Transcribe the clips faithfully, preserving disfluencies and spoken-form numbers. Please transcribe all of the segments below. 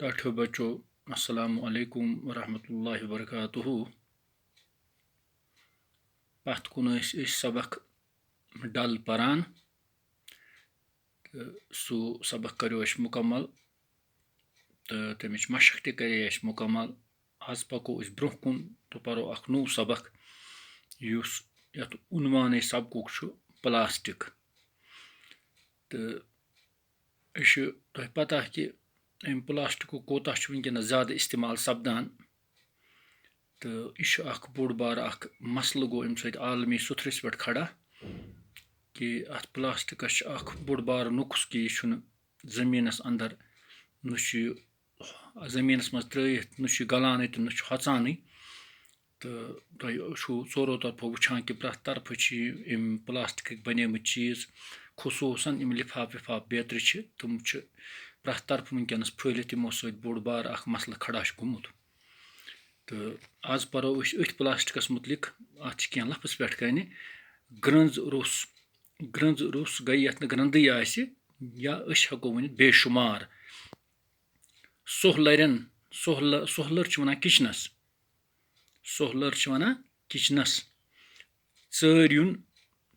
ٹاٹھیو بچو، السلام علیکم ورحمۃ اللہ وبرکاتہ۔ پتھ کُن ٲسۍ أسۍ سبق ڈل پران، تہٕ سُہ سبق کریو اَسہِ مُکمل، تہٕ تَمِچ مشق تہِ کرے اَسہِ مُکمل۔ آز پکو أسۍ برونٛہہ کُن تہٕ پرو اکھ نوٚو سبق، یُس، یتھ عنوانٕے سبقُک چھُ پلاسٹک۔ تہٕ یہِ چھُ تۄہہِ پتہ کہِ أمۍ پلاسٹکُک کوٗتاہ چھُ وٕنکیٚنَس زیادٕ استعمال سپدان۔ تہٕ یہِ چھُ اکھ بوٚڑ بارٕ اکھ مسلہٕ گوٚو اَمہِ سۭتۍ عالمی سُتھرِس پٮ۪ٹھ کھڑا، کہِ اَتھ پلاسٹکَس چھُ اکھ بوٚڑ بارٕ نُقص کہِ یہِ چھُنہٕ زٔمیٖنَس اندر، نہ چھُ یہِ زٔمیٖنَس منٛز ترٲیِتھ، نہ چھُ یہِ گلانٕے تہٕ نہ چھُ ہۄژانٕے۔ تہٕ تۄہہِ چھُو ژورو طرفو وٕچھان کہِ پرٛٮ۪تھ طرفہٕ چھِ یہِ، یِم پلاسٹکٕکۍ بنیمٕتۍ چیٖز، خصوٗصاً یِم لِفاف وِفاف بیترِ چھِ، تِم چھِ پرٛٮ۪تھ طرفہٕ وٕنکیٚنَس پھٔہلِتھ یِمو سۭتۍ بوٚڑ بارٕ اکھ مسلہٕ کھڑا چھُ گوٚمُت۔ تہٕ آز پرو أسۍ أتھۍ پلاسٹکَس مُتعلِق، اَتھ چھِ کینٛہہ لفظ پٮ۪ٹھ کَنہِ۔ گرٛنٛز روٚس، گرٛنٛز روٚس گٔے یَتھ نہٕ گرٛنٛدٕے آسہِ، یا أسۍ ہٮ۪کو ؤنِتھ بے شُمار۔ سۄہلَرٮ۪ن، سۄہلہٕ، سۄہلَر چھِ وَنان کِچنَس، سۄہلَر چھِ وَنان کِچنَس۔ ژٲریُن،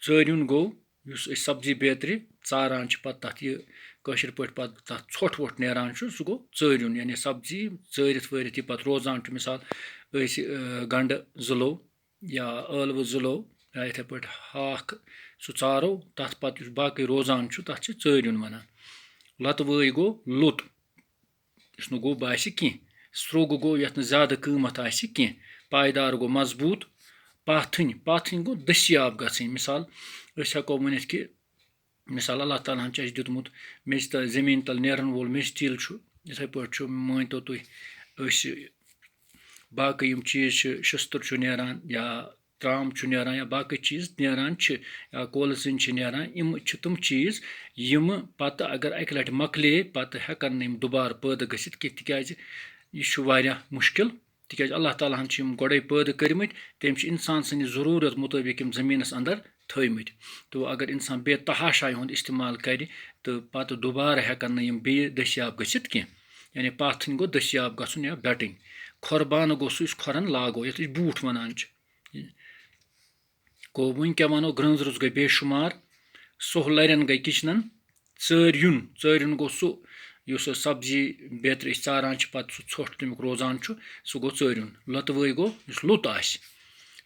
ژٲریُن گوٚو یُس أسۍ سبزی بیترِ ژاران چھِ، پَتہٕ تَتھ یہِ کٲشِر پٲٹھۍ پَتہٕ تَتھ ژھۄٹھ وۄٹھ نیران چھُ، سُہ گوٚو ژٲریُن، یعنی سبزی ژٲرِتھ وٲرِتھ یہِ پَتہٕ روزان چھُ۔ مِثال، أسۍ، آ، گَنٛڈٕ زٕلو یا ٲلوٕ زٕلو یا یِتھَے پٲٹھۍ ہاکھ سُہ ژارو، تَتھ پَتہٕ یُس باقٕے روزان چھُ، تَتھ چھِ ژٲریُن وَنان۔ لَتہٕ وٲے گوٚو لوٚت، یُس نہٕ گوٚب آسہِ کینٛہہ۔ سرٛوٚگ گوٚو یَتھ نہٕ زیادٕ قۭمَتھ آسہِ کینٛہہ۔ پایدار گوٚو مضبوٗط۔ پاتھٕنۍ، پاتھٕنۍ گوٚو دٔستیاب گژھٕنۍ۔ مِثال، أسۍ ہٮ۪کو ؤنِتھ کہِ مِثال، اللہ تعالیٰ ہَن چھُ اَسہِ دیُتمُت میٚژِ تَل، زٔمیٖن تَل نیرَن وول میٚژِ تیٖل چھُ، یِتھَے پٲٹھۍ چھُ، مٲنۍ تو تُہۍ، أسۍ باقٕے یِم چیٖز چھِ، شِستُر چھُ نیران یا ترٛام چھُ نیران یا باقٕے چیٖز نیران چھِ یا کولہٕ زِنۍ چھِ نیران، یِم چھِ تِم چیٖز یِم پَتہٕ اگر اَکہِ لَٹہِ مۄکلے، پَتہٕ ہٮ۪کَن نہٕ یِم دُبارٕ پٲدٕ گٔژھِتھ کینٛہہ، تِکیٛازِ یہِ چھُ واریاہ مُشکِل۔ تِکیٛازِ اللہ تعالیٰ ہَن چھِ یِم گۄڈَے پٲدٕ کٔرمٕتۍ، تٔمۍ چھِ اِنسان سٕنٛدِ ضروٗرت مُطٲبِق یِم زٔمیٖنَس اندر تھٲومٕتۍ۔ تو اگر اِنسان بے تحاشا یِہُنٛد استعمال کَرِ، تہٕ پَتہٕ دُبارٕ ہٮ۪کَن نہٕ یِم بیٚیہِ دٔستیاب گٔژھِتھ کینٛہہ۔ یعنی پاتھٕنۍ گوٚو دٔستیاب گژھُن یا بَٹٕنۍ۔ کھۄر بانہٕ گوٚو سُہ، یُس کھۄرَن لاگو، یَتھ أسۍ بوٗٹھ وَنان چھِ۔ گوٚو، وۄنۍ کیٛاہ وَنو، گرٛنٛز روٚس گٔے بے شُمار۔ سۄہلَرٮ۪ن گٔے کِچنَن۔ ژٲریُن، ژٲریُن گوٚو سُہ، یُس سُہ سبزی بیترِ أسۍ ژاران چھِ، پَتہٕ سُہ ژھۄٹھ تَمیُک روزان چھُ، سُہ گوٚو ژٲریُن۔ لَتہٕ وٲے گوٚو یُس لوٚت آسہِ۔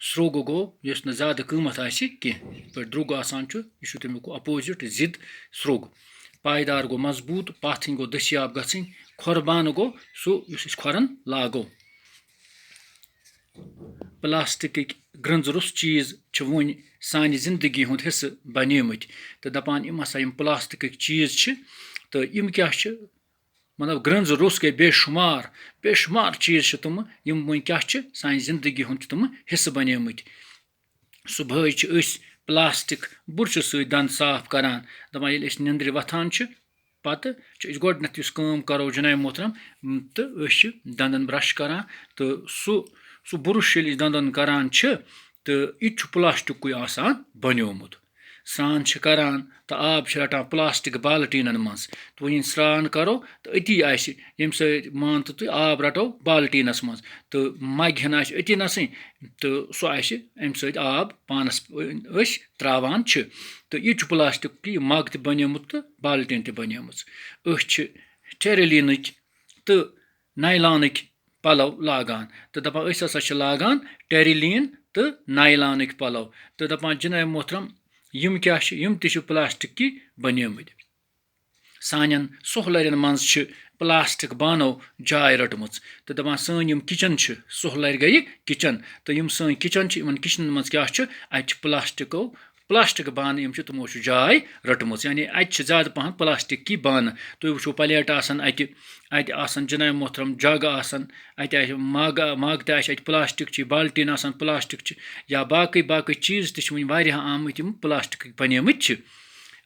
سرٛوٚگ گوٚو یُس نہٕ زیادٕ قۭمَتھ آسہِ کینٛہہ، یِتھ پٲٹھۍ درٛوٚگ آسان چھُ، یہِ چھُ تَمیُک opposite، ضِد سرٛوٚگ۔ پایدار گوٚو مضبوٗط، پاتھٕنۍ گوٚو دٔستیاب گژھٕنۍ، کھۄر بانہٕ گوٚو سُہ یُس أسۍ کھۄرَن لاگو۔ پلاسٹکٕکۍ گرٛنٛز روٚس چیٖز چھِ وۄنۍ سانہِ زندگی ہُنٛد حصہٕ بنیمٕتۍ تہٕ دَپان، یِم ہسا یِم پلاسٹکٕکۍ چیٖز چھِ، تہٕ یِم کیٛاہ چھِ؟ مطلب، گرٛنٛز روٚس گٔے بے شُمار، بے شُمار چیٖز چھِ تِمہٕ، یِم وۄنۍ کیٛاہ چھِ؟ سانہِ زندگی ہُنٛد چھِ تِمہٕ حصہٕ بنیمٕتۍ۔ صُبحٲے چھِ أسۍ پلاسٹک بُرشہٕ سۭتۍ دَنٛد صاف کران۔ دَپان، ییٚلہِ أسۍ نیٚنٛدرِ وۄتھان چھِ، پَتہٕ چھِ أسۍ گۄڈٕنیٚتھ یُس کٲم کَرو، جناب محترم، م، تہٕ أسۍ چھِ دَنٛدَن برش کران، تہٕ سُہ، سُہ بُرُش ییٚلہِ أسۍ دَنٛدَن کران چھِ، تہٕ یہِ تہِ چھُ پلاسٹکُے آسان بَنیومُت۔ سرٛان چھِ کران تہٕ آب چھِ رَٹان پلاسٹک بالٹیٖنَن منٛز۔ تہٕ وۄنۍ ییٚلہِ سرٛان کَرو تہٕ أتی آسہِ، ییٚمہِ سۭتۍ، مان تہٕ تُہۍ، آب رَٹو بالٹیٖنَس منٛز تہٕ مَگہِ ہن آسہِ أتی نَسٕے، تہٕ سُہ آسہِ اَمہِ سۭتۍ آب پانَس أسۍ ترٛاوان چھِ۔ تہٕ یہِ چھُ پلاسٹکُک یہِ مَگ تہِ بَنیومُت تہٕ بالٹیٖن تہِ بَنیمٕژ۔ أسۍ چھِ ٹیریلیٖنٕکۍ تہٕ نایلانٕکۍ پَلو لاگان تہٕ دَپان، أسۍ ہسا چھِ لاگان ٹیریلیٖن تہٕ نایلانٕکۍ پَلو۔ تہٕ دَپان، جناب محترم، یِم کیٛاہ چھِ؟ یِم تہِ چھِ پلاسٹکٕکی بَنیمٕتۍ۔ سانٮ۪ن سُہلَرٮ۪ن منٛز چھِ پلاسٹک بانو جاے رٔٹمٕژ۔ تہٕ دَپان، سٲنۍ یِم کِچَن چھِ، سُہلَرِ گٔیہِ کِچَن، تہٕ یِم سٲنۍ کِچَن چھِ، یِمَن کِچنَن منٛز کیٛاہ چھُ؟ اَتہِ چھِ پلاسٹکو، پلاسٹک بانہٕ یِم چھِ، تِمو چھُ جاے رٔٹمٕژ۔ یعنی اَتہِ چھِ زیادٕ پَہَن پلاسٹکٕکی بانہٕ۔ تُہۍ وٕچھِو، پلیٹ آسَن اَتہِ، اَتہِ آسَن جناب محترم جگ آسَن، اَتہِ آسہِ مگ، مگ تہِ آسہِ اَتہِ پلاسٹکچی، بالٹیٖن آسَن پلاسٹکچہِ، یا باقٕے باقٕے چیٖز تہِ چھِ وٕنہِ واریاہ آمٕتۍ، یِم پلاسٹکٕکۍ بَنیمٕتۍ چھِ۔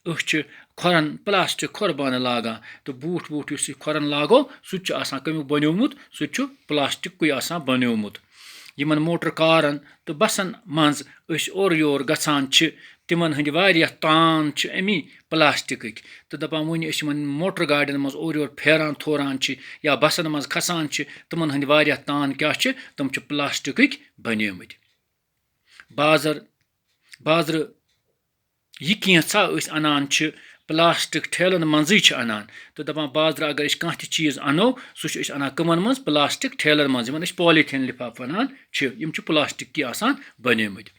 أسۍ چھِ کھۄرَن پلاسٹک کھۄر بانہٕ لاگان، تہٕ بوٗٹھ ووٗٹھ یُس یہِ کھۄرَن لاگو، سُہ تہِ چھُ آسان کَمیُک بَنیومُت؟ سُہ تہِ چھُ پلاسٹکُے آسان بَنیومُت۔ یِمَن موٹر کارَن تہٕ بسَن منٛز أسۍ اورٕ یور گژھان چھِ، تِمَن ہٕنٛدۍ واریاہ تان چھِ اَمی پلاسٹکٕکۍ۔ تہٕ دَپان، وۄنۍ أسۍ یِمَن موٹر گاڑٮ۪ن منٛز اورٕ یورٕ پھیران تھوران چھِ یا بَسَن منٛز کھسان چھِ، تِمَن ہٕنٛدۍ واریاہ تان کیٛاہ چھِ؟ تِم چھِ پلاسٹکٕکۍ بَنیمٕتۍ۔ بازر بازرٕ یہِ کینٛژھا أسۍ اَنان چھِ، پلاسٹک ٹھیلَن منٛزٕے چھِ اَنان۔ تہٕ دَپان، بازرٕ اگر أسۍ کانٛہہ تہِ چیٖز اَنو، سُہ چھِ أسۍ اَنان کٕمَن منٛز؟ پلاسٹک ٹھیلَن منٛز، یِمَن أسۍ پالیٖتھیٖن لِفاف وَنان چھِ۔ یِم چھِ پلاسٹککی آسان بَنیمٕتۍ۔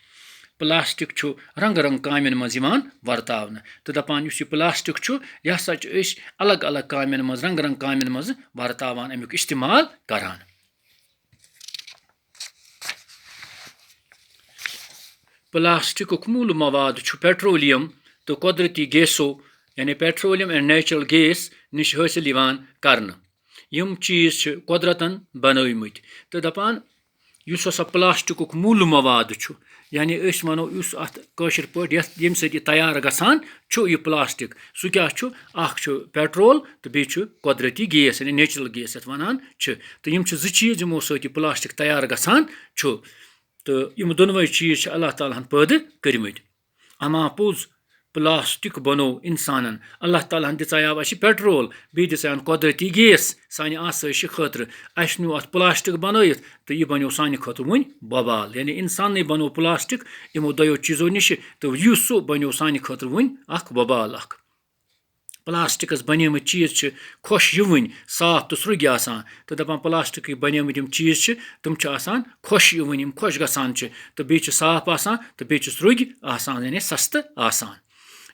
پلاسٹک چھُ رنٛگہٕ رنٛگہٕ کامٮ۪ن منٛز یِوان ورتاونہٕ۔ تہٕ دَپان، یُس یہِ پلاسٹک چھُ، یہِ ہسا چھِ أسۍ الگ الگ کامٮ۪ن منٛز، رنٛگہٕ رنٛگہٕ کامٮ۪ن منٛز ورتاوان، اَمیُک استعمال کران۔ پلاسٹکُک موٗل مواد چھُ پیٹرولیم تہٕ قۄدرٔتی گیسو، یعنی petroleum and natural gas، نِش حٲصِل یِوان کرنہٕ۔ یِم چیٖز چھِ قۄدرتن بنٲومٕتۍ۔ تہٕ دَپان، یُس ہسا پلاسٹکُک موٗل مواد چھُ، یعنی أسۍ وَنو، یُس اَتھ کٲشِر پٲٹھۍ یَتھ، ییٚمہِ سۭتۍ یہِ تیار گژھان چھُ، یہِ پلاسٹک، سُہ کیٛاہ چھُ؟ اَکھ چھُ پیٹرول تہٕ بیٚیہِ چھُ قۄدرٔتی گیس، یعنی natural gas یَتھ وَنان چھِ۔ تہٕ یِم چھِ زٕ چیٖز، یِمو سۭتۍ یہِ پلاسٹک تیار گژھان چھُ۔ تہٕ یِم دۄنوَے چیٖز چھِ اللہ تعالیٰ ہَن پٲدٕ کٔرمٕتۍ۔ اما پوٚز، پلاسٹک بنوو انسانن۔ اللہ تعالیٰ ہن دِژیاو اسہِ پیٹرول، بیٚیہِ دِژیاون قۄدرٔتی گیس سانہِ آسٲیشہِ خٲطرٕ۔ اسہِ نیوٗ اتھ پلاسٹک بنٲیِتھ تہٕ یہِ بنیوو سانہِ خٲطرٕ وۄنۍ وبال۔ یعنی انساننٕے بنوو پلاسٹک یِمو دۄیو چیٖزو نِشہِ، تہٕ یُس سُہ بنیوو سانہِ خٲطرٕ وۄنۍ اکھ وبال اکھ۔ پلاسٹکس بنیمٕتۍ چیٖز چھِ خۄش یِوٕنۍ صاف تہٕ سرٛوگۍ آسان، تہٕ دپان، پلاسٹکٕکۍ بنیمٕتۍ یِم چیٖز چھِ، تِم چھِ آسان خۄش یِوٕنۍ، یِم خۄش گژھان چھِ، تہٕ بیٚیہِ چھِ صاف آسان تہٕ بیٚیہِ چھِ سرٛوگۍ آسان، یعنی سستہٕ آسان۔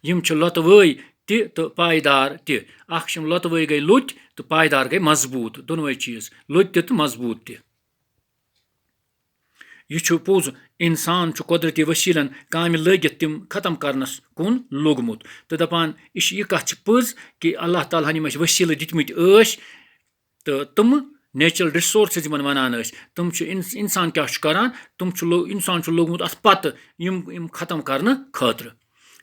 یِم چھِ لۄتہٕ وٲے تہِ تہٕ پایدار تہِ۔ اکھ چھِ یِم لۄتہٕ وٲے گٔے لوٚتۍ تہٕ پایدار گٔے مضبوٗط، دۄنوَے چیٖز، لوٚتۍ تہِ تہٕ مضبوٗط تہِ۔ یہِ چھُ پوٚز، انسان چھُ قۄدرتی وسیلن کامہِ لٲگِتھ تِم ختم کرنس کُن لوٚگمُت۔ تہٕ دپان، یہِ چھِ، یہِ کتھ چھِ پٔز کہِ اللہ تعالیٰ ہن یِم اسہِ وسیلہٕ دِتمٕتۍ ٲسۍ، تہٕ تِم natural resources یِمن ونان ٲسۍ، تِم چھِ انس-، انسان کیٛاہ چھُ کران؟ تِم چھُ لو-، انسان چھُ لوٚگمُت اتھ پتہٕ یِم، یِم ختم کرنہٕ خٲطرٕ۔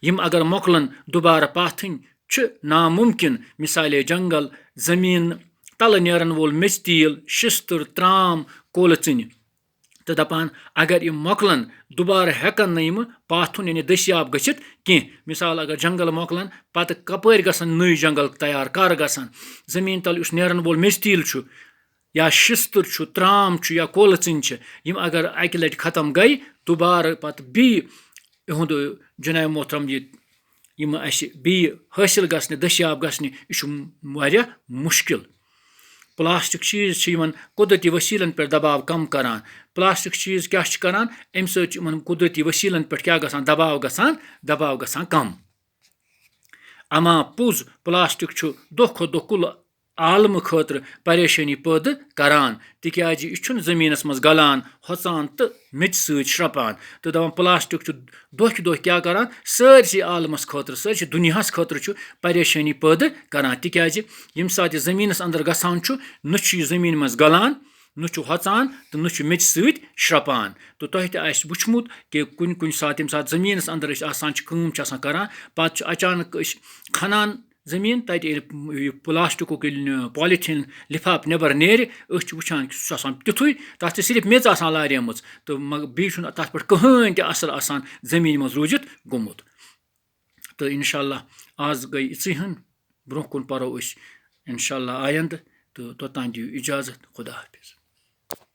یِم اگر مۄکلن، دوبارٕ پاتھٕنۍ چھِ ناممکن۔ مثالے جنگل، زمین تلہٕ نیرن وول میٚژِ تیٖل، شستٕر، ترام، کولہٕ ژِنہِ۔ تہٕ دپان، اگر یِم مۄکلن، دوبارٕ ہٮ۪کن نہٕ یِم پاتھُن، یعنی دٔستیاب گٔژھِتھ کینٛہہ۔ مثال، اگر جنگل مۄکلن، پتہٕ کپٲرۍ گژھن نٔوۍ جنگل تیار؟ کر گژھن؟ زمین تل یُس نیرن وول میٚژِ تیٖل چھُ، یا شستٕر چھُ، ترام چھُ، یا کولہٕ ژِنہِ چھِ، یِم اگر اکہِ لٹہِ ختم گٔے، دوبارٕ پتہٕ بیٚیہِ یِہُنٛد جناب محترم یہِ یِم اسہِ بیٚیہِ حٲصِل گژھنہِ، دٔستیاب گژھنہِ، یہِ چھُ واریاہ مُشکِل۔ پلاسٹک چیٖز چھِ یِمن قۄدرتی وسیلن پٮ۪ٹھ دباو کم کران۔ پلاسٹک چیٖز کیٛاہ چھِ کران؟ اَمہِ سۭتۍ چھُ یِمن قۄدرتی وسیلن پٮ۪ٹھ کیٛاہ گژھان؟ دباو گژھان، دباو گژھان کم۔ اما پوٚز، پلاسٹک چھُ دۄہ کھۄتہٕ دۄہ کُلہٕ عالمہٕ خٲطرٕ پریشٲنی پٲدٕ کران، تِکیازِ یہِ چھُنہٕ زٔمیٖنَس منٛز گلان، ہۄژان تہٕ میٚژِ سۭتۍ شرٛپان۔ تہٕ دَپان، پلاسٹک چھُ دۄہ کھۄتہٕ دۄہ کیٛاہ کران؟ سٲرسٕے عالمَس خٲطرٕ، سٲرسٕے دُنیاہَس خٲطرٕ چھُ پریشٲنی پٲدٕ کران، تِکیازِ ییٚمہِ ساتہٕ یہِ زٔمیٖنَس اندر گژھان چھُ، نہ چھُ یہِ زٔمیٖنہِ منٛز گلان، نہ چھُ ہۄژان تہٕ نہ چھُ میٚژِ سۭتۍ شرٛپان۔ تہٕ تۄہہِ تہِ آسہِ وٕچھمُت کہِ کُنہِ کُنہِ ساتہٕ، ییٚمہِ ساتہٕ زٔمیٖنَس اندر أسۍ آسان چھِ، کٲم چھِ آسان کران، پَتہٕ چھُ اچانک أسۍ کھنان زٔمیٖن، تَتہِ ییٚلہِ یہِ پلاسٹکُک ییٚلہِ پالیٖتھیٖن لِفاف نٮ۪بر نیرِ، أسۍ چھِ وٕچھان کہِ سُہ چھُ آسان تیُتھُے، تَتھ چھِ صرف میٚژ آسان لاریمٕژ، تہٕ مگ-، بیٚیہِ چھُنہٕ تَتھ پٮ۪ٹھ کٕہٕنۍ تہِ اثر آسان زٔمیٖنہِ منٛز روٗزِتھ گوٚمُت۔ تہٕ انشاءاللہ آز گٔے یِژٕے ہن، برٛونٛہہ کُن پَرو أسۍ انشاءاللہ آیندٕ، تہٕ توٚتام دِیِو اِجازت، خدا حافظ۔